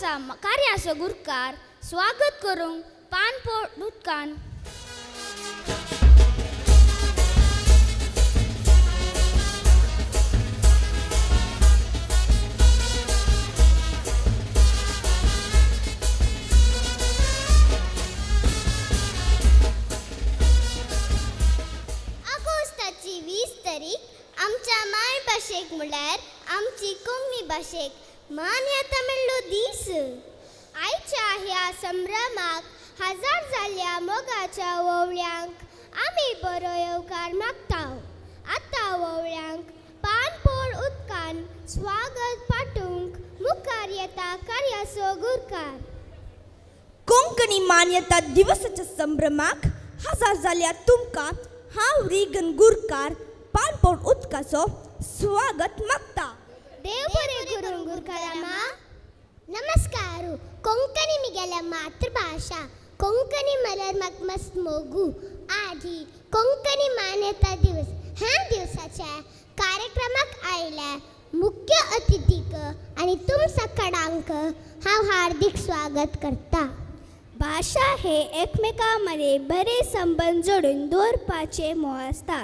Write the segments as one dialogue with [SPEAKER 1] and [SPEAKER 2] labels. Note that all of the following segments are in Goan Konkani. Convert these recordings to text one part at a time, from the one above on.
[SPEAKER 1] आसा कार्यासो गुरकार स्वागत करूंक पानपोट उदकान.
[SPEAKER 2] ऑगस्टाची 20 तारीख आमच्या मायभाशेक म्हळ्यार आमची कोंकणी भाशेक मान्यता मेळ्ळो दीस. आयच्या ह्या संभ्रमाक हजार जाल्ल्या मोगाच्या ओवळ्यांक आमी बरो येवकार मागता. आतां ओवळ्यांक पानपोड उदकान स्वागत पाठोवंक मुखार येता कार्यासो गुरकार.
[SPEAKER 3] कोंकणी मान्यता दिवसाच्या संभ्रमाक हजर जाल्या तुमकां हांव रिगन गुरकार पानपोट उदकाचो स्वागत मागता.
[SPEAKER 2] देव बरें करूं गुरकारामा. नमस्कार. कोंकणी मिगेल्या मातृभाषा. कोंकणी म्हळ्यार म्हाका मस्त मोगू. आजी कोंकणी मान्यता दिवस ह्या दिवसाच्या कार्यक्रमाक आयल्या मुख्य अतिथीक आनी तुम सगळ्यांक हांव हार्दिक स्वागत करता.
[SPEAKER 4] भाशा हे एकमेकां मदें बरे संबंद जोडून दवरपाचें मोह आसता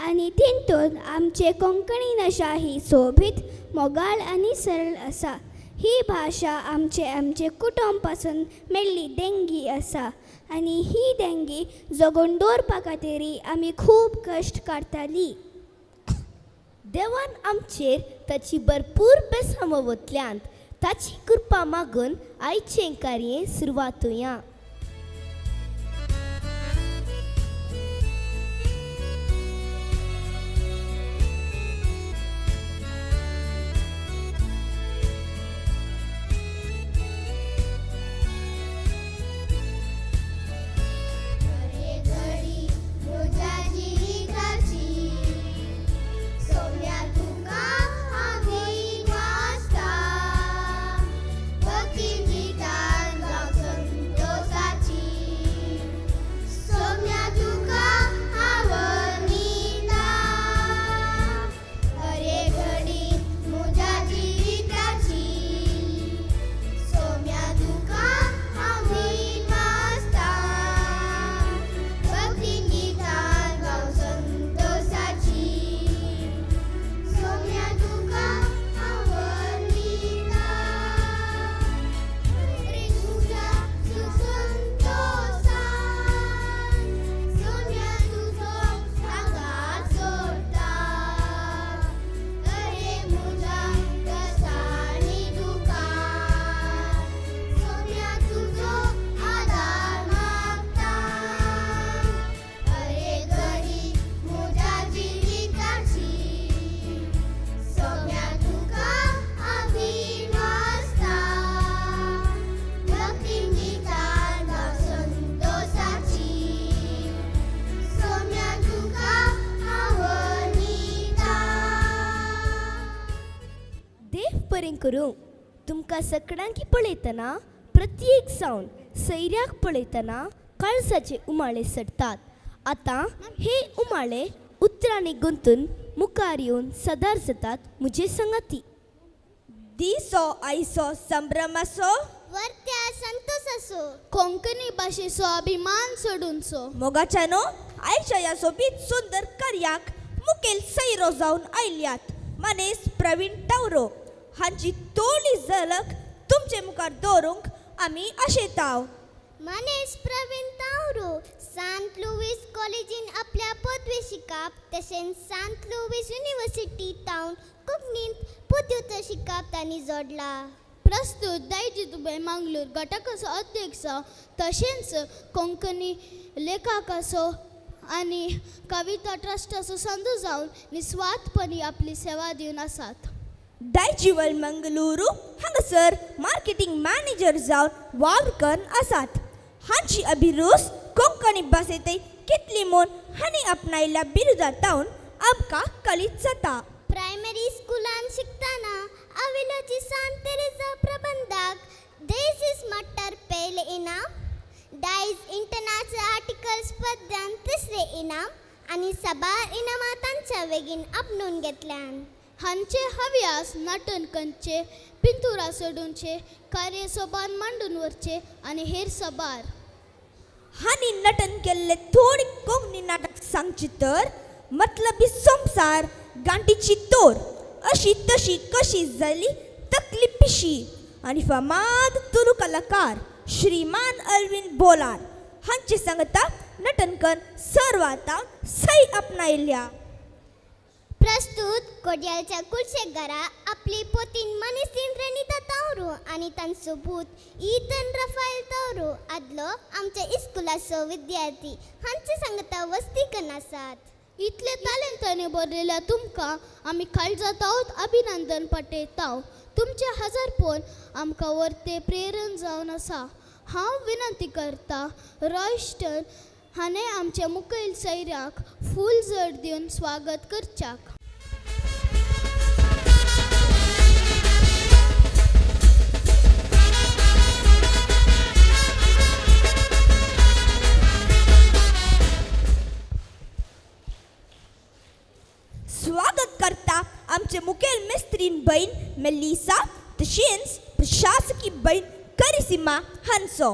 [SPEAKER 4] आनी तितून आमचे कोंकणी भाशा ही सोबीत, मोगाळ आनी सरळ आसा. ही भाशा आमचे आमचे कुटुंब पासून मेळ्ळी देणगी आसा आनी ही देणगी जगोवन दवरपा खातीर आमी खूब कश्ट काडटालीं.
[SPEAKER 5] देवान आमचेर ताची भरपूर बेसांव वतल्यांत. ताची कृपा मागून आयचें कार्य सुरवातुया.
[SPEAKER 2] घडी म्हज्या जिविताची सोम्या तुका हांव वाचता, भक्ती गितान जावं संतोसाची, सोम्या तुका हांव वंदिता. हरे घडी म्हज्या जिविताची सोम्या तुका हांव वाचता, भक्ती गितान गांव संतोसाची, सोम्या तुका हांव वंदिता. रे तुज्या सुख संतोसान सोम्या तुजो सांगात सोडता, अरे म्हज्या कश्टांनी दुखान सोम्या तुजो आदार मागता. अरे घडी म्हज्या जिविताची सोम्या तुका हांव वाचता, भक्ती गितान गांव संतोसाची, सोम्या तुका हांव वंदिता.
[SPEAKER 5] देव बरें करूं. तुमकां सगळ्यांकी पळयतना, प्रत्येक जावन सैऱ्याक पळयतना काळजाचे उमाळे सडटात. आतां हे उमाळे उतरांनी गुंतून मुखार येवन सदार जातात म्हजे संगाती.
[SPEAKER 3] दिसो आयचो संभ्रमाचो
[SPEAKER 2] वर्त्या संतोसाचो
[SPEAKER 1] कोंकणी भाशेचो अभिमान सोडूनचो.
[SPEAKER 3] मोगाच्यानो, आयच्या ह्या सोबीत सुंदर कार्याक मुखेल सैरो जावन आयल्यात मानेस प्रवीण तावरो हांची तोंडी झलक तुमचे मुखार दवरूंक आमी आशेताव.
[SPEAKER 2] मनेश प्रवीण तावरो सांत लुवीस कॉलेजीन आपल्या पदवी शिकप तशेंच सांत लुवीस युनिव्हर्सिटी तावन कोंकणींत पदव्युत्तर शिकप तांणी जोडला.
[SPEAKER 1] प्रस्तुत दायजी दुबय मंगळूर घटकाचो अध्यक्ष तशेंच कोंकणी लेखकाचो आनी कविता ट्रस्टाचो संदू जावन निस्वार्थपणी आपली सेवा दिवन आसात.
[SPEAKER 3] दायजिवल मंगलुरू हांगासर मार्केटिंग मॅनेजर जावन वावर करून आसात. हांची अभिरूच कोंकणी भाशेंत कितली म्हूण हांणी आपणायल्या बिरुदा तावन आमकां कळीत जाता.
[SPEAKER 2] प्रायमरी स्कुलान शिकतना अविलोची सांत तेरेजा प्रबंधाक देसीस मट्टार पयलें इनाम, डायज इंटरनॅशनल आर्टिकल स्पर्धान तिसरें इनाम आनी साबार इनामां तांच्या वेगीन आपणून घेतल्यान.
[SPEAKER 1] हांचे हव्यास नाटन करचे, पिंतुरा सोडूनचे, कार्य सोबान मांडून व्हरचे आनी हेर सबार.
[SPEAKER 3] हांणी नटन केल्ले थोडी कोंकणी नाटक सांगची तर मतलबी संवसार, गांठीची तोर, अशी तशी कशी जाली तकली पिशी आनी फामाद तुरु कलाकार श्रीमान अरविंद बोलार हांचे सांगता नटन कर सर्वाता सई आपणायल्या.
[SPEAKER 2] प्रस्तूत कोडयालच्या कुलशेगारा आपली पोतीन मनीसीन रेनिता तावरो आनी तांचो पूत इथन रफायल तावरो आदलो आमच्या इस्कुलाचो विद्यार्थी हांचे सांगता वस्ती कन्न आसात.
[SPEAKER 1] इतले तालेंतांनी भरलेल्या तुमकां आमी काळजात अभिनंदन पाठयता. तुमचे हजारपण आमकां वर्ते प्रेरण जावन आसा. हांव विनंती करता रॉयस्टन हाणें आमच्या मुखेल सैऱ्याक फूल जड दिवन स्वागत करच्याक.
[SPEAKER 3] स्वागत करता आमचे मुखेल मिस्त्रीन बहीण मेलिसा तशेंच प्रशासकी बहीण करिसिमा हांचो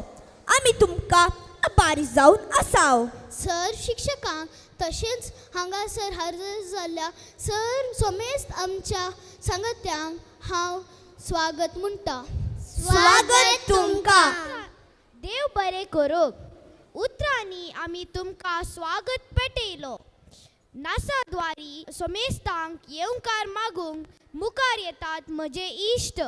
[SPEAKER 3] आमी तुमकां आभारी जावन आसाव.
[SPEAKER 1] सर शिक्षकांक तशेंच हांगासर हजर जाल्ल्या सर समेस्त आमच्या सांगत्यांक हांव स्वागत म्हणटा.
[SPEAKER 3] स्वागत तुमकां.
[SPEAKER 4] देव बरें करूं. उतरांनी आमी तुमकां स्वागत पेटयलो. नासाद्वारी समेस्तांक येवकार मागूंक मुखार येतात म्हजे इश्ट.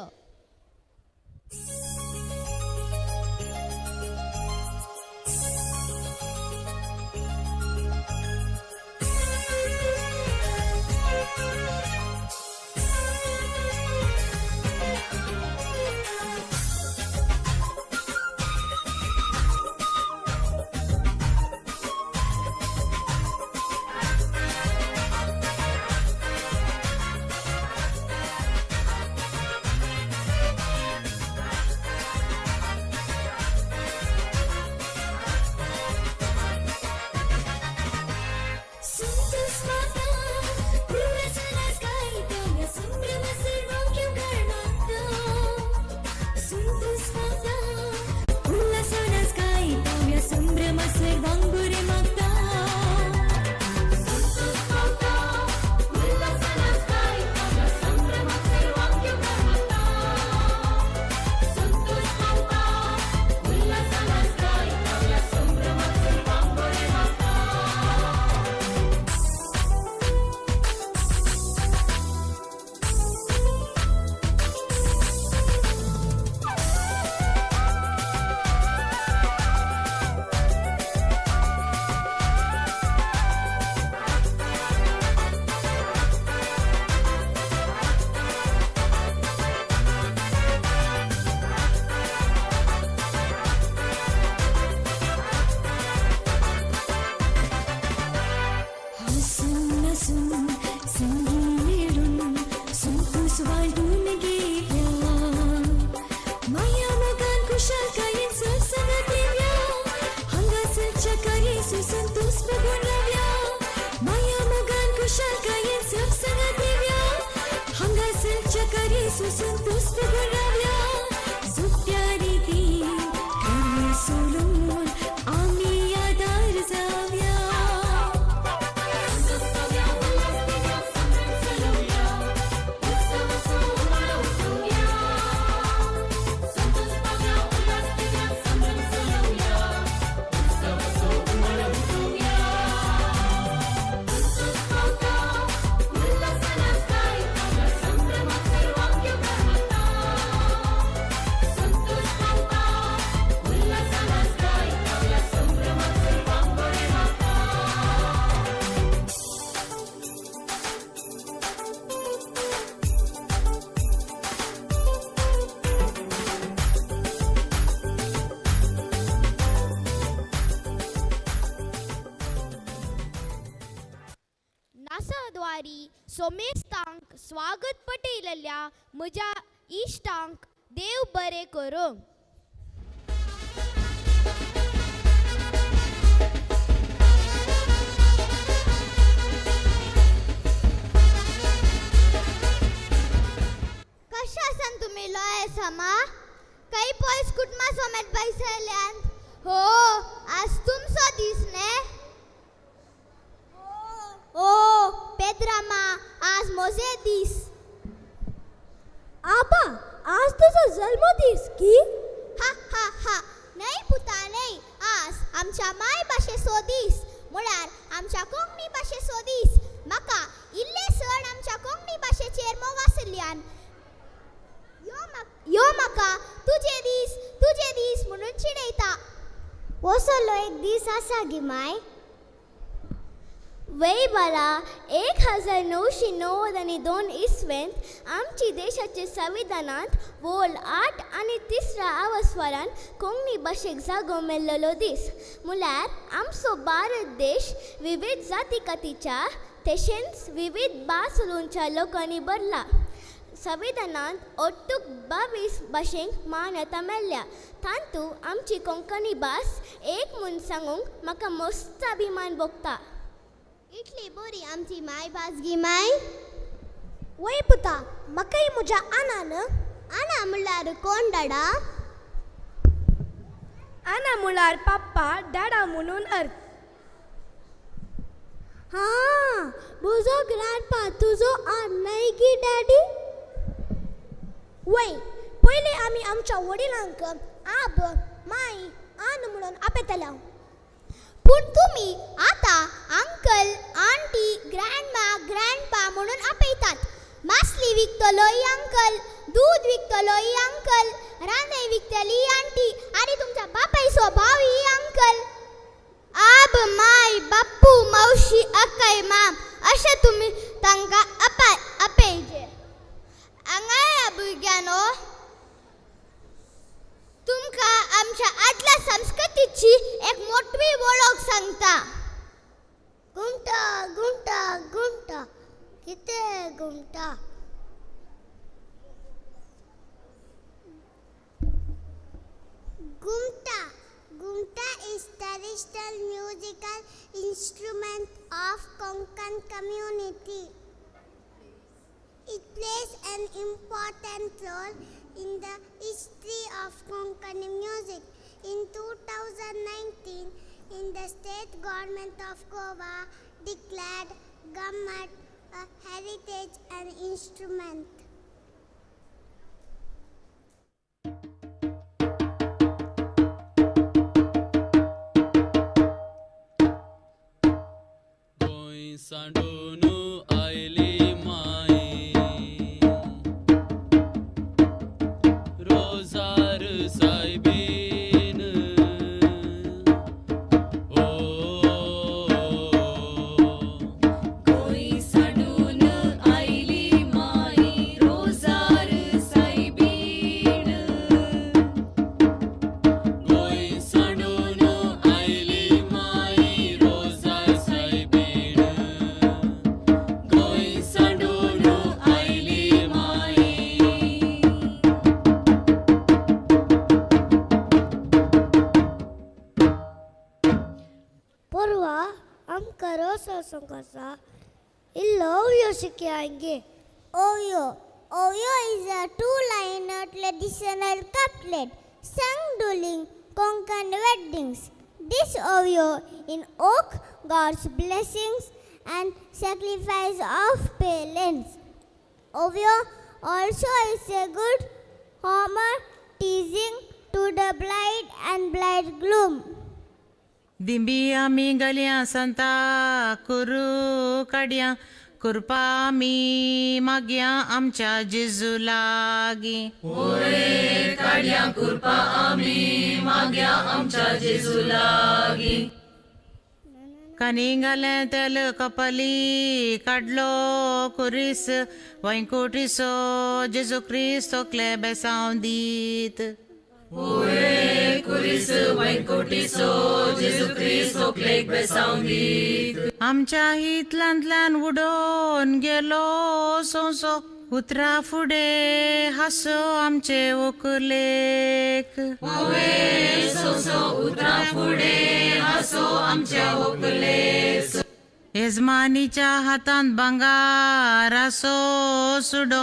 [SPEAKER 4] नासाद्वारी सोमेस्तांक स्वागत पटयलेल्या म्हज्या इश्टांक देव बरें करूं.
[SPEAKER 2] तुमी लोयेसामा काही पयस कुटुंबा समेत बैसल्यान हो आज तुमचो दीस ने. ओ पेद्रामा आज मोजे दीस.
[SPEAKER 4] आबा आज तुजो जल्मदीस की?
[SPEAKER 2] हा हा हा नाही पुता नाही, आज आमच्या माय भाशेचो दीस, म्हळ्यार आमच्या कोंकणी भाशेचो दीस. म्हाका इल्ले सण आमच्या कोंकणी भाशेचेर मोग आशिल्ल्यान यो म्हाका तुजे दीस तुजे दीस म्हणून चिडयता.
[SPEAKER 4] वसलो एक दीस आसा गी माय. वय बाला 1992 इसवेंत आमची देशाचे संविधानांत वोल 8 आनी तिसऱ्या आवस्वारान कोंकणी भाशेक जागो मेल्लेलो दीस. म्हळ्यार आमचो भारत देश विविध जाती कातीच्या तशेंच विविध भास उलोवच्या लोकांनी भरला. संविधानांत ओट्टूक 22 भाशेंक मान्यता मेळ्ळ्या, तातूंत आमची कोंकणी भास एक म्हूण सांगूंक म्हाका मस्त अभिमान भोगता.
[SPEAKER 2] इतली बरी आमची मायभास गी माय.
[SPEAKER 4] वय पुता, म्हाकाय म्हज्या आनान.
[SPEAKER 2] आना म्हणल्यार कोण डाडा?
[SPEAKER 3] आना मुळार पप्पा डाडा म्हणून अर्थ.
[SPEAKER 4] हां, म्हजो ग्रँडपा तुजो आन न्हय गी डॅडी? वय, पयलीं आमी आमच्या वडिलांक आब माय आन म्हणून आपयताले.
[SPEAKER 2] पूण तुमी आतां अंकल आंटी ग्रँडमा ग्रँडपा म्हणून आपयतात. मासली विकतलोय अंकल, दूद विकतलोय अंकल, रांदय विकतली आंटी आनी तुमच्या बापायचो भाव ही अंकल. आब माय बाप्पू मावशी अक्कय माम अशें तुमी तांकां आपयचे. हांगा भुरग्यांनो, तुमकां आमच्या आदल्या संस्कृतीची एक मोठी वळख सांगता.
[SPEAKER 4] घुमटा घुमटा घुमटा कितें घुमटा?
[SPEAKER 2] Ghumta. Ghumta is traditional musical instrument of Konkan community. It plays an important role in the history of Konkani music. In 2019, in the state government of Goa declared Gummat a heritage and instrument.
[SPEAKER 6] Goa सांडून आयली माई, रोजार सायबीन. ओ
[SPEAKER 7] गोंय सांडून आयली माई, रोजार सायबीण.
[SPEAKER 6] गोंय सांडून आयली माई, रोजार सायबीण. गोंय सांडून आयली माई.
[SPEAKER 4] परवा आमकां रोस वचोंक आसा, इल्लो ओवयो शिकया गे.
[SPEAKER 2] Oyo. Oyo is a two-liner traditional couplet sung during Konkan weddings. This Oyo invoke God's blessings and sacrifice of parents. Oyo also is a good homer teasing to the bride and bridegroom.
[SPEAKER 8] दिंबी आमी गलयां संता कुरू काडयां, कृपा आमी मागया आमच्या जेजू लागीं.
[SPEAKER 7] काडयां कृपा आमी मागया आमच्या जेजू लागीं.
[SPEAKER 8] कानी घालें तेल कपली काडलो कुरीस, वैकुटिसो जेजू क्रिस्त तकले बेसांव दीत.
[SPEAKER 7] कुरीस वैकुटिसो जेजू क्रिस्त तकलेक बेसांव दीत.
[SPEAKER 8] आमच्या हितलांतल्यान उडोवन गेलो सोंसो, उतरा फुडें हांसो आमचे व्हंकलेक.
[SPEAKER 7] सोंसो उतरां फुडें हांसो आमच्या व्हंकलेक.
[SPEAKER 8] येजमानीच्या हातांत भांगाराचो सुडो,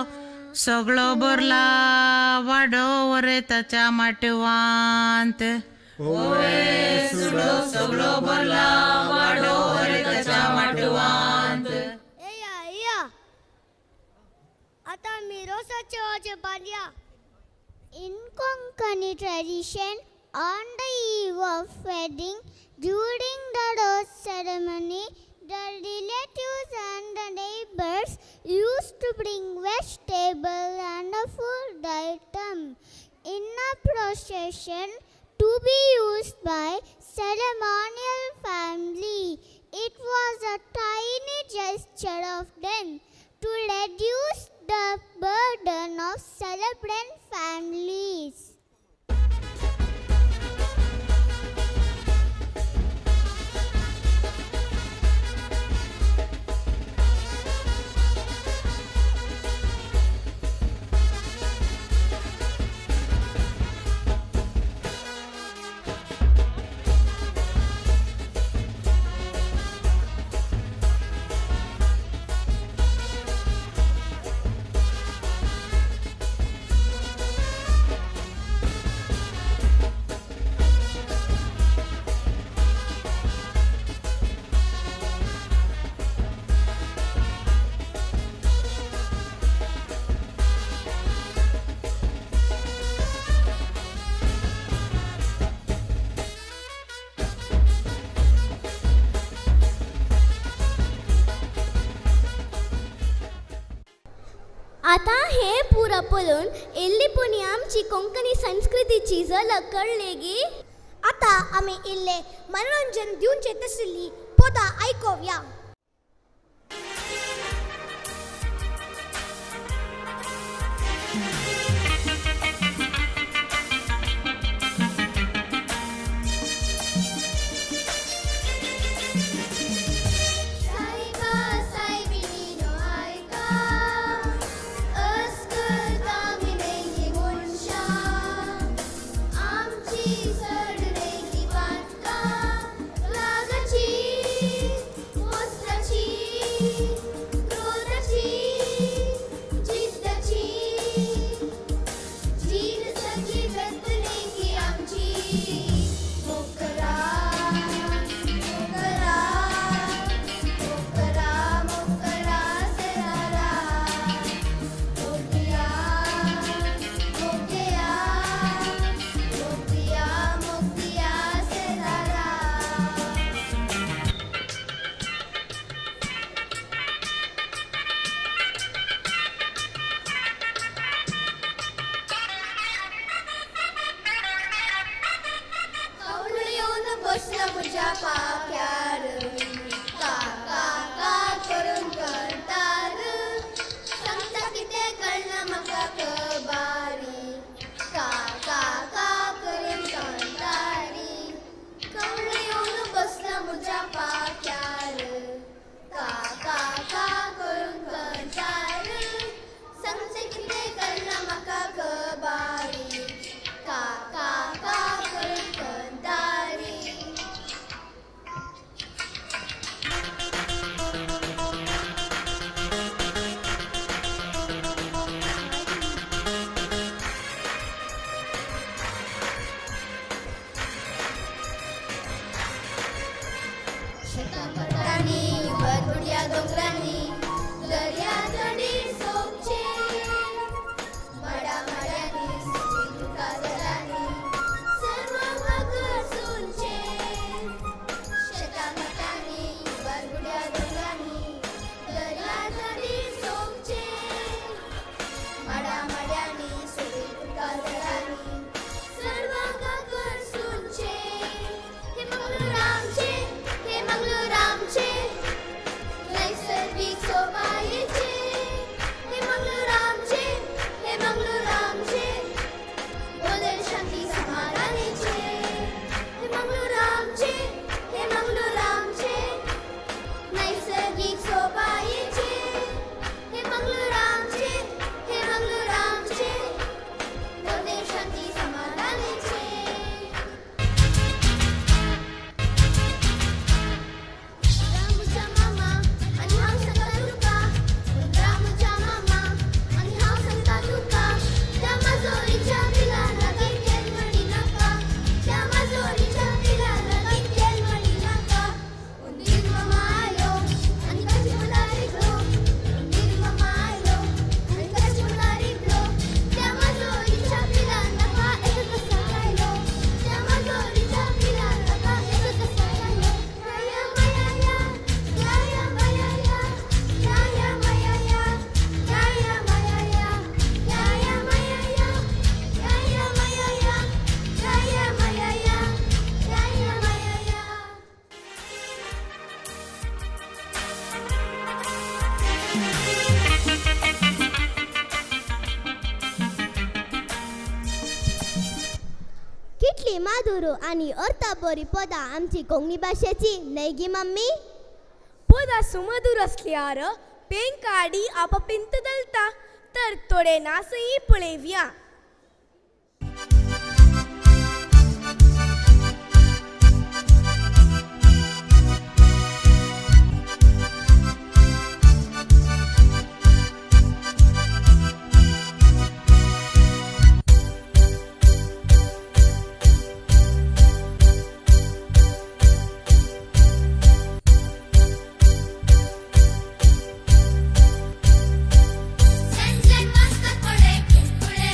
[SPEAKER 8] सगळो भरला वाडो वरेताच्या माटवांत. सगळो भरला वाडो वरेताच्या माटवांत.
[SPEAKER 2] येया येया, आतां आमी रोसाचे वाचे बांदया. In Konkani tradition, on the eve of wedding, during the rose ceremony, the relatives and the neighbors used to bring vegetable and a food item in a procession to be used by ceremonial family. It was a tiny gesture of them to reduce the burden of celebrant families.
[SPEAKER 4] आतां हें पुरा पळोवन इल्ली पुणी आमची कोंकणी संस्कृतीची झलक कळ्ळी.
[SPEAKER 2] आतां आमी इल्लें मनोरंजन दिवचें तसलीं पदां आयकोवया.
[SPEAKER 4] सायबा सायबिणीनो आयका, अस्कत आमी मेल्ली मनशां, आमची चड मेल्ली पातकां, रागाची, वस्त्राची, क्रोधाची, जिद्दाची, जीण सगळी व्यर्थलेकी आमची. मोकरा मोकरा मोकरा मोकरा सेनारा, मोकिया मोकिया मोकिया मोकिया सेनारा.
[SPEAKER 2] कितली माधुरू आनी अर्था बरी पदां आमची कोंकणी भाशेची न्हय गी मम्मी?
[SPEAKER 3] पदां सुमधूर असल्यार पेंकाडी आपपिंत दलता तर थोडे नासही पळेवया.
[SPEAKER 1] संजन मस्त पळे किंकुळे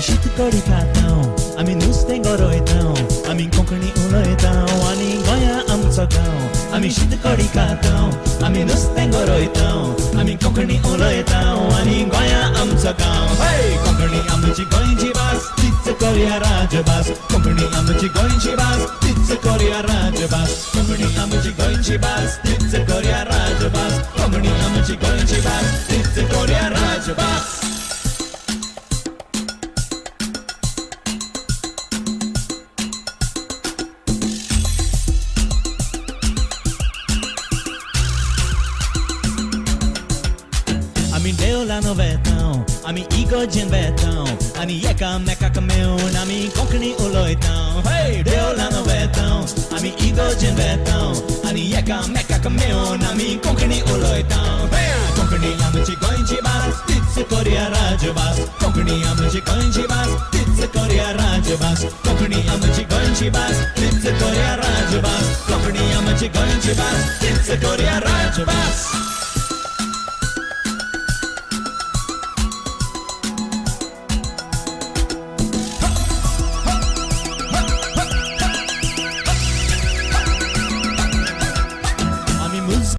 [SPEAKER 9] शीत कडी खाता, आमी नुस्तें गरयता, आमी कोंकणी उलयता आनी गोंया आमचो गांव. आमी शीत कडी खाता, आमी नुस्तें गरयता, आमी कोंकणी उलयता आनी गोंया आमचो गांव. कोंकणी आमची गोंयची भास, तीच करया राजभास. कोंकणी आमची गोंयची भास, तीच करया राजभास. कोंकणी आमची गोंयची भास, तीच करया राजभास. कोंकणी आमची गोंयची भास, तीच करया राजभास. आमी देवलान वेता, आमी इगोर्जेन वेता आनी एकामेकाक मेळून आमी कोंकणी उलयता. देवलान वेता, आमी इगोर्जेन वेता आनी एकामेकाक मेळून आमी कोंकणी उलयता. कोंकणी आमची गोंयची भास, तीच करया राजभास. कोंकणी आमची गोंयची भास, तीच करया राजभास. कोंकणी आमची गोंयची भास, तीच करया राजभास. कोंकणी आमची गोंयची भास, तीच करया राजभास. आमी मुज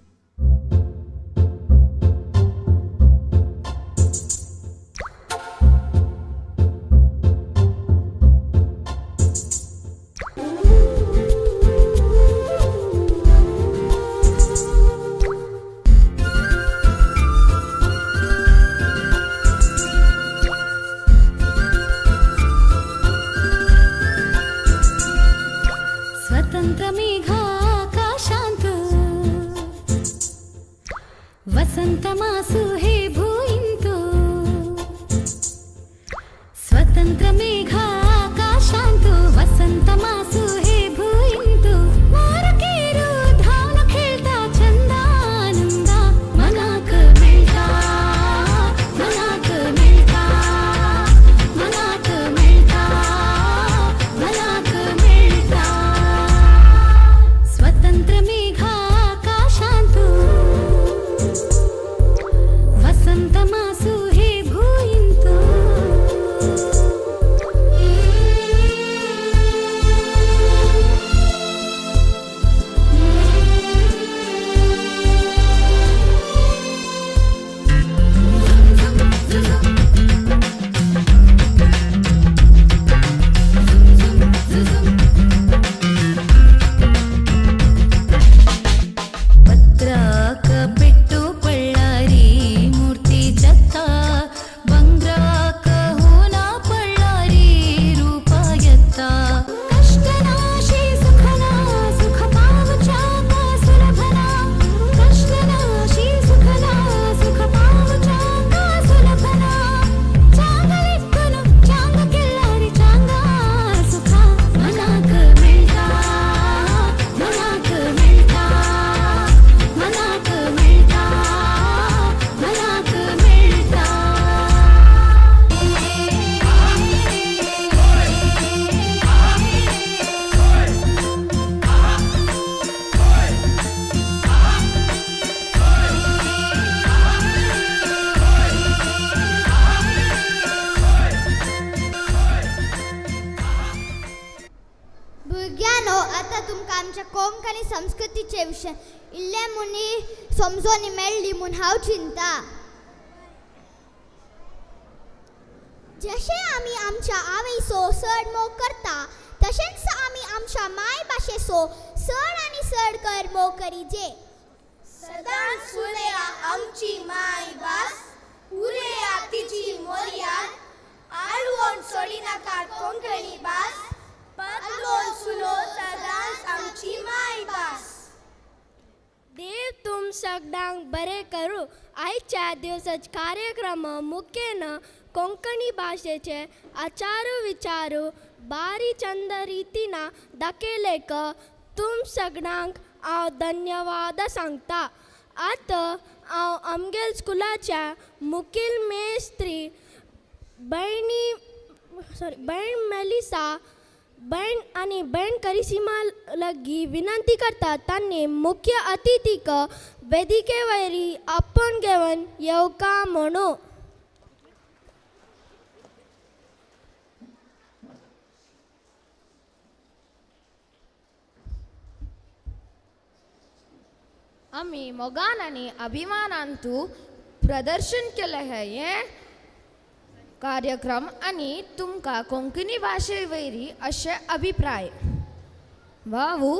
[SPEAKER 10] वसंत मासु हे भूयिंतु स्वतंत्र मेघा आकाशांतु वसंत मासु हे भूयिंतु वारकेरू धावन खेळता छंद आनंद मनाक मेळता मनाक मेळता मनाक मेळता मनाक मेळता स्वतंत्र मेघा आकाशांतु वसंत मासु हे भूयिंतु. पत्राक पेट्टू पळ्ळारी मूर्ती जत्ता ಬಂಗ್ರಾಕ ಹೂನ ಪಳ್ಳಾರಿ ರೂಪಾಯತ್ತ ಕಷ್ಟನಾಶಿ ಸುಖನಾ ಸುಖ ಪಾವಚಾಕ ಸುಲಭನಾ ಕಷ್ಟನಾಶಿ ಸುಖನಾ ಸುಖ ಪಾವಚಾಕ ಸುಲಭನಾ ಚಾಂಗಲಿಕ್ಕನು ಚಾಂಗ ಕೆಲ್ಲಾರಿ ಚಾಂಗ ಸುಖ ಮನಾಕ ಮಿಳ್ತಾ ಮನಾಕ ಮಿಳ್ತಾ ಮನಾಕ ಮಿಳ್ತಾ ಮನಾಕ ಮಿಳ್ತಾ.
[SPEAKER 1] भुरग्यांनो, आतां तुमकां आमच्या कोंकणी संस्कृतीचे विशय इल्ले मुनी समजोनी मेळ्ळी म्हूण हांव चिंता.
[SPEAKER 2] जशें आमी आमच्या आवयचो चड मोग करता तशेंच आमी आमच्या मायभाशेचो चड आनी चड कर मोग करीजे.
[SPEAKER 4] सदांच उलया आमची मायभास, उलया तिची मर्याद, आळवण सोडिनाका कोंकणी भास, पातलोन सुलो सदांच आमची मायभास.
[SPEAKER 11] देव तुम सगळ्यांक बरें करूं. आयच्या दिवसाचे कार्यक्रम मुखेन कोंकणी भाशेचे आचार विचार बारी चंद रितीन दाखयलेक तुम सगळ्यांक हांव धन्यवाद सांगता. आतां हांव आमगेल स्कुलाच्या मुखेल मेस्त्री भयणी सॉरी भयण मेलिसा भयण आनी भयण करिसिमा लागीं विनंती करता तांणी मुख्य अतिथीक वेदिके वयरी आपोवन घेवन येवका म्हणून.
[SPEAKER 12] आमी मोगान आनी अभिमानान तूं प्रदर्शन केलें हें कार्यक्रम आनी तुमकां कोंकणी भाशे वयरी अशे अभिप्राय भाऊ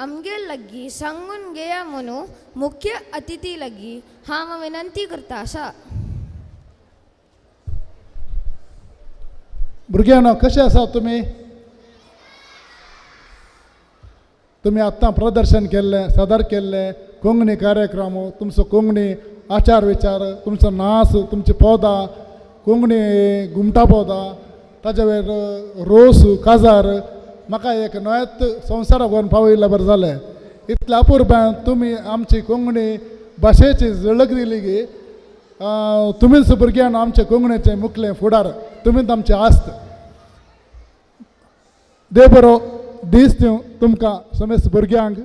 [SPEAKER 12] आमगे लागीं सांगून घेया म्हणून मुख्य अतिथी लागीं हांव विनंती करता आसा.
[SPEAKER 13] भुरग्यांनो, कशें आसा तुमी? तुमी आत्तां प्रदर्शन केल्लें, सादर केल्लें कोंकणी कार्यक्रम, तुमचो कोंकणी आचार विचार, तुमचो नाच, तुमची पदां, कोंकणी घुमटा पदां, ताजे वयर रोस काजार म्हाका एक नव्याच संवसाराक व्हरून पावयल्लें बरें जालें. इतल्या अपुरबायेन तुमी आमची कोंकणी भाशेची झळक दिली गी. तुमीच भुरग्यान आमचे कोंकणीचें मुखलें फुडार, तुमीच आमची आस्त. देव बरो दीस दिवं तुमकां समेस्त भुरग्यांक.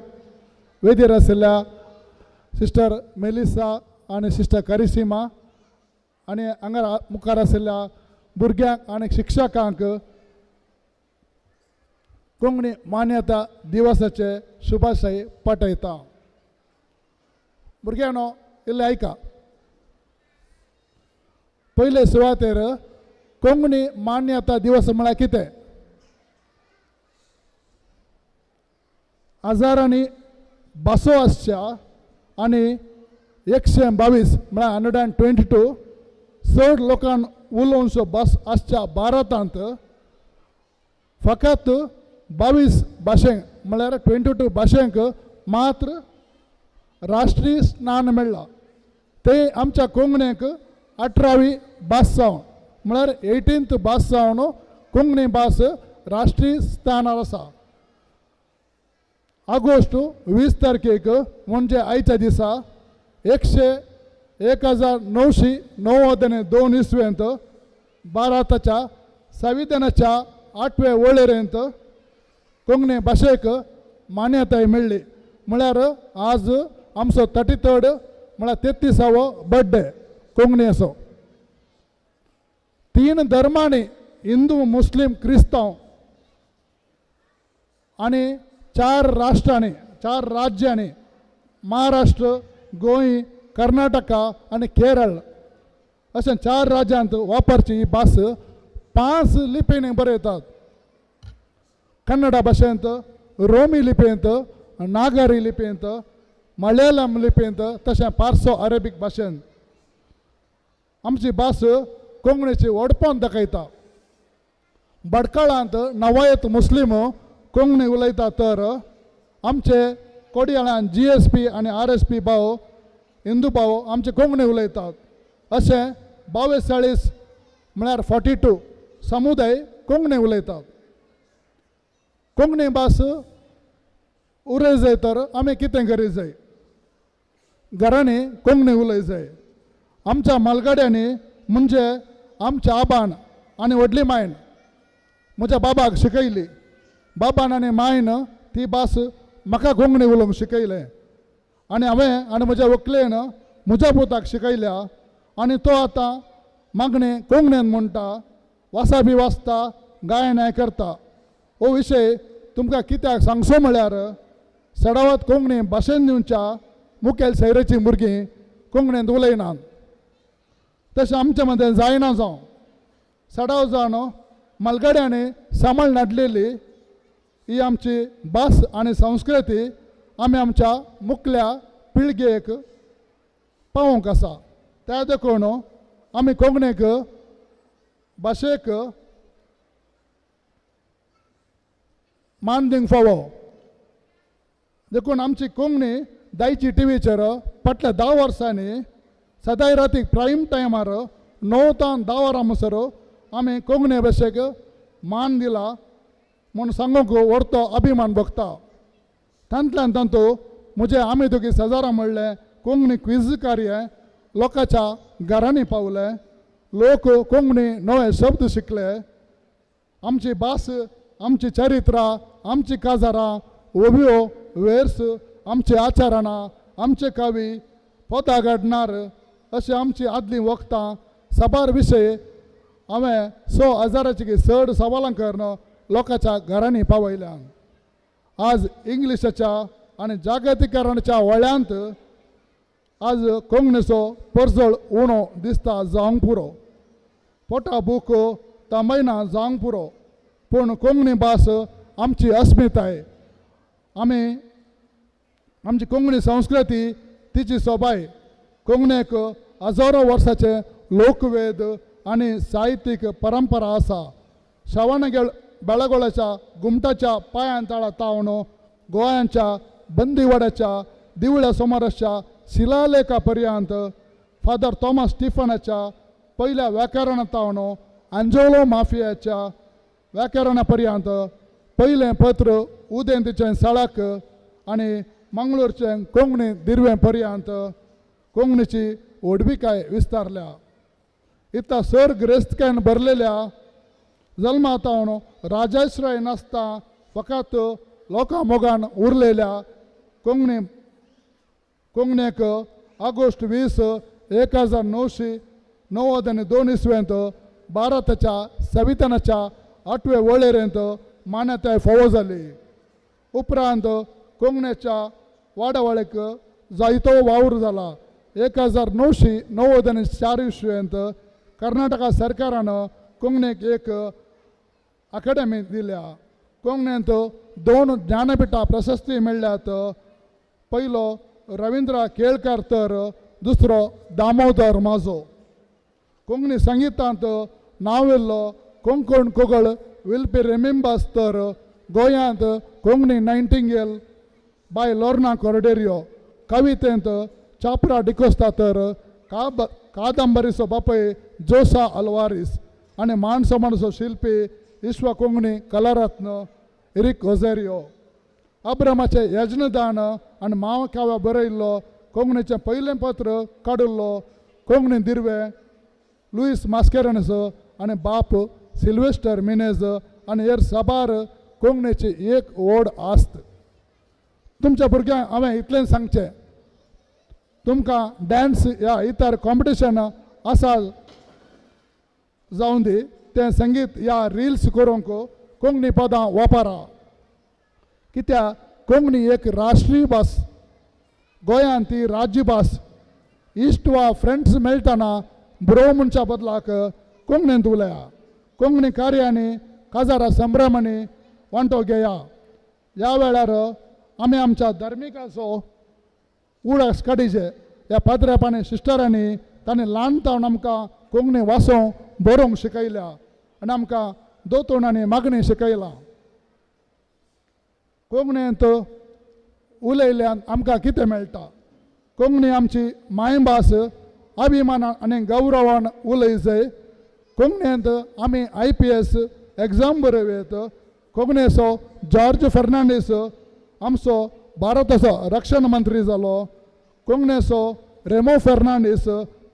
[SPEAKER 13] वेदीर आशिल्ल्या सिस्टर मेलिसा आनी सिस्टर करिसिमा आनी हांगा मुखार आशिल्ल्या भुरग्यांक आनी शिक्षकांक कोंकणी मान्यता दिवसाचे शुभाशय पाठयता. भुरग्यांनो, इल्लें आयका. पयले सुवातेर कोंकणी मान्यता दिवस म्हळ्यार कितें? हजारांनी भासो आसच्या आनी 122 म्हळ्यार 122 चड लोकांक उलोवचो भास आसच्या भारतांत फकत 22 भाशेंक म्हळ्यार 22 भाशेंक मात्र राष्ट्रीय स्नान मेळ्ळां. ते आमच्या कोंकणीक 18वी भास जावन म्हळ्यार 18th भास जावन कोंकणी भास राष्ट्रीय स्थानार आसा. ऑगस्ट 20 तारखेक म्हणजे आयच्या दिसा 1992 इसवेंत भारताच्या संविधानाच्या 8वे वळेरेंत कोंकणी भाशेक मान्यताय मेळ्ळी. म्हळ्यार आज आमचो 33rd म्हळ्यार 33वो बर्थडे कोंकणीचो. 3 धर्मांनी हिंदू, मुस्लीम, क्रिस्तांव आनी 4 राष्ट्रांनी, 4 राज्यांनी, महाराष्ट्र, गोंय, कर्नाटका आनी केरळ अशें 4 राज्यांत वापरची ही भास 5 लिपींनी बरयतात. कन्नडा भाशेंत, रोमी लिपयेंत, नागरी लिपयेंत, मलयाळम लिपयेंत, तशें पार्सो अरेबीक भाशेंत. आमची भास कोंकणीची व्हडपण दाखयता. भटकळांत नवायत मुस्लीम कोंकणी उलयता तर आमचे कोडयाळान GSP आनी RSP भाव, हिंदू भाव आमचे कोंकणी उलयतात. अशें 42 म्हळ्यार 42 समुदाय कोंकणी उलयतात. कोंकणी भास उरय जाय तर आमी कितें करीत जाय, घरांनी कोंकणी उलय जाय. आमच्या मालगाड्यांनी म्हणजे आमच्या आबान आनी व्हडली मायन म्हज्या बाबाक शिकयली. बाबान आनी मायन ती भास म्हाका कोंकणी उलोवंक शिकयलें आनी हांवें आनी म्हज्या व्हंकलेन म्हज्या पुताक शिकयल्या आनी तो आतां मागणें कोंकणीन म्हणटा, वासा बी वाचता, गायनाय करता. हो विशय तुमकां कित्याक सांगचो म्हळ्यार सडावत कोंकणी भाशेन दिवच्या मुखेल सैरेची भुरगीं कोंकणींत उलयनात. तशें आमच्या मदें जायना जावं सडाव जावन मालगाड्यांनी सांबाळ नाडलेली ही आमची भास आनी संस्कृती आमी आमच्या मुखल्या पिळगेक पावोवंक आसा. त्या देखून आमी कोंकणीक भाशेक मान दिवंक फावो. देखून आमची कोंकणी दायची टीव्हीचेर फाटल्या 10 वर्सांनी सदांय रातीक प्रायम टायमार 9 तान 10 वरां म्हणसर आमी कोंकणी भाशेक मान दिला म्हूण सांगूंक व्हडतो अभिमान भोगता. तांतल्यान तातूंत म्हजें आमी तुगे शेजारा म्हणलें कोंकणी क्विज कार्य लोकांच्या घरांनी पावलें. लोक कोंकणी नवे शब्द शिकले. आमची भास, आमची चरित्रां, आमची काजारां, ओव्यो, वेर्स, आमची आचरणां, आमचे कवी, पदां घडणार अशी आमची आदलीं वखदां साबार विशय हांवें 6000 चड सवालां करून लोकांच्या घरांनी पावयल्यान. आज इंग्लिशाच्या आनी जागतीकरणाच्या वळ्यांत आज कोंकणीचो परजळ उणो दिसता जावंक पुरो. पोटा भूक तांबयना जावंक पुरो, पूण कोंकणी भास आमची अस्मिताय, आमी आमची कोंकणी संस्कृती तिची सोबाय. कोंकणीक हजारो वर्साचे लोकवेद आनी साहित्यीक परंपरा आसा. श्रावणगेळ बेळगोळाच्या घुमटाच्या पांयान तळा तावन गोंयांच्या बंदीवाड्याच्या दिवळ्या सुमाराच्या शिलालेखा पर्यंत फादर थॉमस स्टिफनाच्या पयल्या व्याकरणा तावन आंजोलो माफियाच्या व्याकरणा पर्यंत पयलें पत्र उदेंतीचें सळक आनी मंगळूरचें कोंकणी दिर्वें पर्यंत कोंकणीची व्हडविकाय विस्तारल्या. इतल्या सर ग्रेस्तकायन भरलेल्या जल्मा तावन राजाश्रय नासता फकत लोकां मोगान उरलेल्या कोंकणी कोंकणीक ऑगस्ट 20 1992 इसवेंत भारताच्या संविधानाच्या 8वे वळेरेंत मान्यताय फावो जाली. उपरांत कोंकणीच्या वाडावळीक जायतो वावर जाला. 1994 इसवेंत कर्नाटका सरकारान कोंकणीक एक अकादमी दिल्या. कोंकणींत 2 ज्ञानपीठां प्रशस्ती मेळ्ळ्यात. पयलो रविंद्र केळकर तर दुसरो दामोदर माजो. कोंकणी संगितांत नांव येयल्लो कोंकण कोगळ विल्पी रेमिंबास तर गोंयांत कोंकणी नायटिंगेल बाय लोर्ना कोर्डेरियो. कवितेंत चापरा डिकोस्ता तर काब कादंबरीचो बापय जोसा अल्वारीस आनी माणसो माणसो शिल्पी विश्व कोंकणी कलारत्न इरिक ओझेरियो. अब्रमाचें यज्ञदान आनी माव काव्या बरयल्लो कोंकणीचें पयलें पत्र काडिल्लो कोंकणी दिर्वे लुईस मास्केरनस आनी बाप सिल्वेस्टर मिनेज आनी हेर साबार कोंकणीची एक व्हड आस्त. तुमच्या भुरग्यांक हांवें इतलें सांगचें, तुमकां डांस या इतर कॉम्पिटिशन आसा जावं दी, तें संगीत या रिल्स करूंक कोंकणी पदां वापरा. कित्याक कोंकणी एक राष्ट्रीय भास, गोंयांत ती राज्य भास. इश्ट वा फ्रेंड्स मेळटना ब्रो म्हणच्या बदलाक कोंकणींत उलया. कोंकणी कार्यांनी काजारा संभ्रमांनी वांटो घेया. ह्या वेळार आमी आमच्या धार्मिकाचो उडास काडीचे. ह्या पाद्र्यापांनी सिस्टरांनी तांणी ल्हान तावन आमकां कोंकणी वाचोवंक बरोवंक शिकयल्या आनी आमकां दोतोण आनी मागणी शिकयलां. कोंकणींत उलयल्यान आमकां कितें मेळटा? कोंकणी आमची मायभास अभिमानान आनी गौरवान उलय जाय. कोंकणींत आमी IPS exam बरोवयत. कोंकणीचो जॉर्ज फर्नांडीस आमचो भारताचो रक्षण मंत्री जालो. कोंकणीचो रेमो फर्नांडीस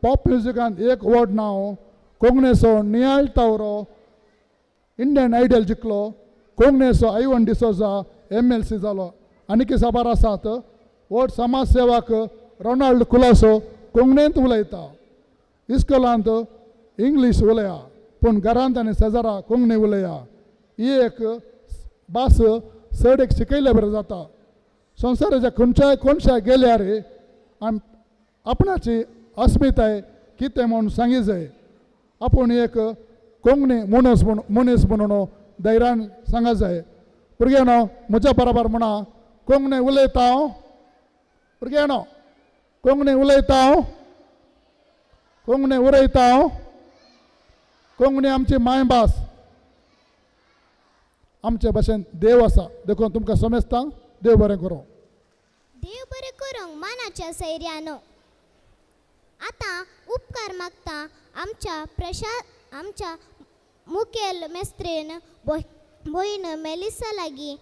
[SPEAKER 13] पॉप म्युजिकांत एक व्हड नांव. कोंकणीचो नियाळ तावरो इंडियन आयडल जिखलो. कोंकणीचो आयवन डिसोजा MLC जालो. आनीक साबार आसात. व्हड समाज सेवक रोनाल्ड कुलासो कोंकणींत उलयता. इस्कोलांत इंग्लीश उलया पूण घरांत आनी शेजारा कोंकणी उलया. ही एक भास चड एक शिकयल्या बरें जाता. संवसाराच्या खंयच्याय कोनशाक गेल्यार आमी आपणाची अस्मिताय कितें म्हूण सांगी जाय. आपूण एक कोंकणी मनीस म्हूण मनीस म्हणून धैर्यान सांगा जाय. भुरग्यांनो म्हज्या बरोबर म्हणा, कोंकणी उलयता हांव. भुरग्यांनो कोंकणी उलयता हांव, कोंकणी उरयता हांव. कोंकणी आमची मायभास, आमचे भाशेन देव आसा. देखून तुमकां समेस्तांक देव बरें करूं.
[SPEAKER 2] देव बरें करूंक मानाच्या सैर्यानो. आतां उपकार मागता आमच्या आमच्या मुखेल मेस्त्रेन भयण मेलिसा लागीं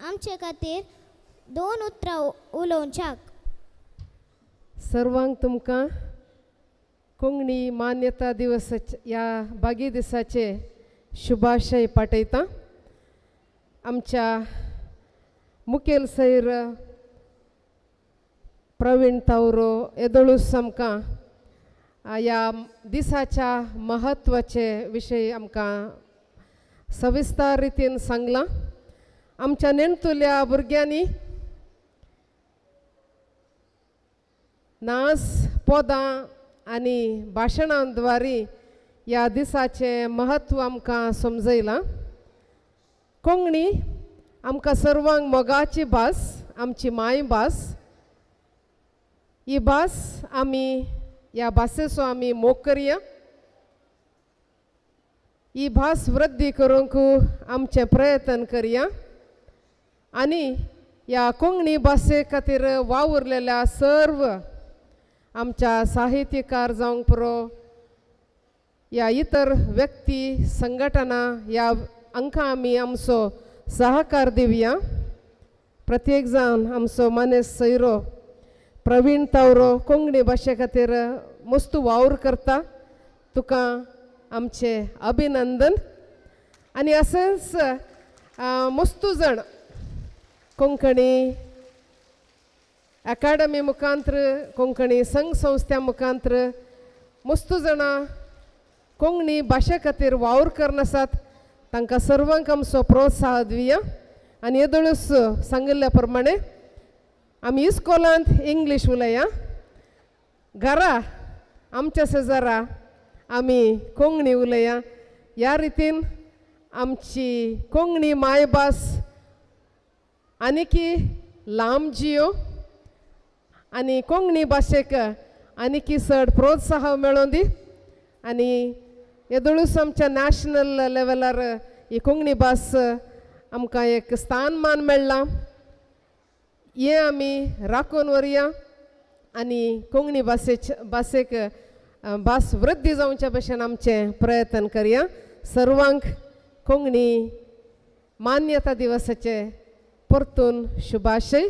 [SPEAKER 2] आमचे खातीर दोन उतरां उलोवच्याक.
[SPEAKER 14] सर्वांक तुमकां कोंकणी मान्यता दिवस ह्या भागी दिसाचे शुभाशय पाठयता. आमच्या मुखेल सैर प्रवीण तावरो येदोळूस आमकां ह्या दिसाच्या म्हत्वाचे विशय आमकां सविस्तर रितीन सांगलां. आमच्या नेणतुल्या भुरग्यांनी नाच पदां आनी भाशणांद्वारे ह्या दिसाचें म्हत्व आमकां समजयलां. कोंकणी आमकां सर्वांक मोगाची भास, आमची मायभास. ही भास आमी ह्या भाशेचो आमी मोग करया. ही भास वृद्धी करूंक आमचें प्रयत्न करया आनी ह्या कोंकणी भाशे खातीर वावुरलेल्या सर्व आमच्या साहित्यकार जावंक पुरो या इतर व्यक्ती संघटना ह्या हांकां आमी आमचो सहकार दिवया. प्रत्येक जाण आमचो मानेस सैरो प्रवीण तावरो कोंकणी भाशे खातीर मस्त वावर करता, तुका आमचें अभिनंदन. आनी अशेंच मस्तू जाण कोंकणी अकाडमी मुखांत्र कोंकणी संघ संस्थ्या मुखांत्र मस्तू जाणां कोंकणी भाशे खातीर वावर करनासात, तांकां सर्वांक आमचो प्रोत्साह दिवया. आनी येदोळूच सांगिल्ल्या प्रमाणे आमी इस्कोलांत इंग्लीश उलया, घरा आमच्या शेजारा आमी कोंकणी उलया. ह्या रितीन आमची कोंकणी मायभास आनीकी लांब जियो आनी कोंकणी भाशेक आनीकी चड प्रोत्साह मेळों दी. आनी येदोळूच आमच्या नॅशनल लेवलार ही कोंकणी भास आमकां एक स्थानमान मेळ्ळां, हें आमी राखून व्हरया. आनी कोंकणी भाशेच भाशेक भास वृद्धी जावच्या भशेन आमचें प्रयत्न करया. सर्वांक कोंकणी मान्यता दिवसाचे परतून शुभाशय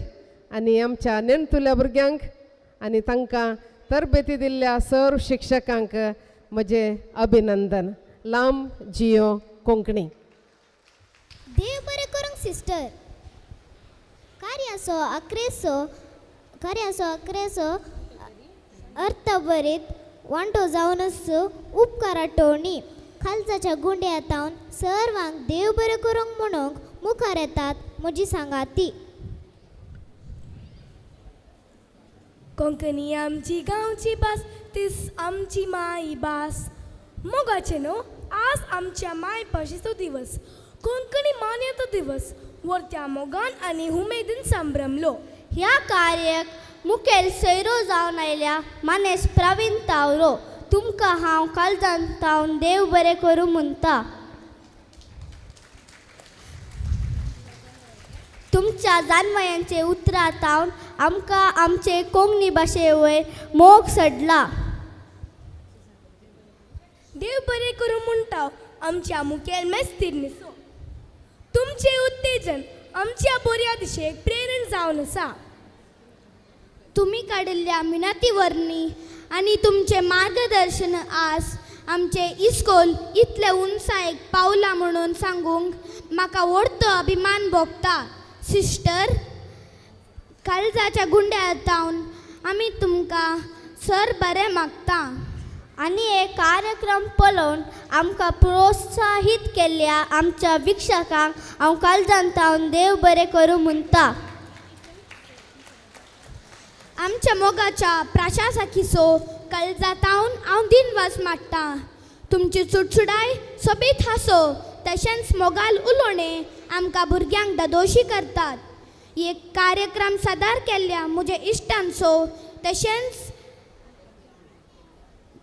[SPEAKER 14] आनी आमच्या नेणटुल्या भुरग्यांक आनी तांकां तरबेती दिल्ल्या सर्व शिक्षकांक म्हजें अभिनंदन. लांब जियो कोंकणी.
[SPEAKER 2] देव बरें करूंक सिस्टर. कार्याचो अक्रेसो कार्याचो अक्रेसो अर्थभरीत वांटो जावनच उपकारा टोणी खालजाच्या गुंड्या तावन सर्वांक देव बरें करूंक म्हणूंक मुखार येतात म्हजी सांगाती.
[SPEAKER 11] कोंकणी आमची गांवची भास, तीस आमची माय भास. मोगाचे न्हू आज आमच्या माय भाशेचो दिवस, कोंकणी मान्यता दिवस वर्त्या मोगान आनी उमेदीन संभ्रमलो.
[SPEAKER 1] ह्या कार्याक मुखेल सैरो जावन आयल्या मानेस प्रवीण तावरो, तुमकां हांव काळजान तावन देव बरें करूं म्हणटा. तुमच्या जानवयांचे उतरां तावन आमकां आमचे कोंकणी भाशे वयर मोग सडला.
[SPEAKER 11] देव बरें करूं म्हणटा आमच्या मुखेल मेस्तिर्निसो, तुमचें उत्तेजन आमच्या बऱ्या दिशेक प्रेरण जावन आसा.
[SPEAKER 1] तुमी काडिल्ल्या मिनती वरवीं आनी तुमचें मार्गदर्शन आज आमचें इस्कोल इतलें उंचायेक पावलां म्हणून सांगूंक म्हाका व्हडतो अभिमान भोगता. सिस्टर, काळजाच्या गुंड्या तावन आमी तुमकां सर बरें मागता.
[SPEAKER 4] आनी हे कार्यक्रम पळोवन आमकां प्रोत्साहीत केल्ल्या आमच्या विक्षकांक हांव काळजान तावन देव बरें करूं म्हणटा.
[SPEAKER 1] आमच्या मोगाच्या प्रशासकीचो काळजा तावन हांव दिनवास मागता. तुमची चुडचुडाय, सोबीत हांसो तशेंच मोगाल उलोवणें आमकां भुरग्यांक दादोशी करतात. एक कार्यक्रम सादर केल्ल्या म्हज्या इश्टांचो तशेंच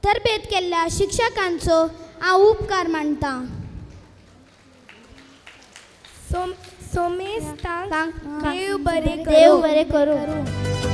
[SPEAKER 1] तरबेत केल्ल्या शिक्षकांचो हांव उपकार मानता.
[SPEAKER 11] सोमेस्तांक देव बरें
[SPEAKER 4] देव
[SPEAKER 11] करूं.
[SPEAKER 4] बरें करूं.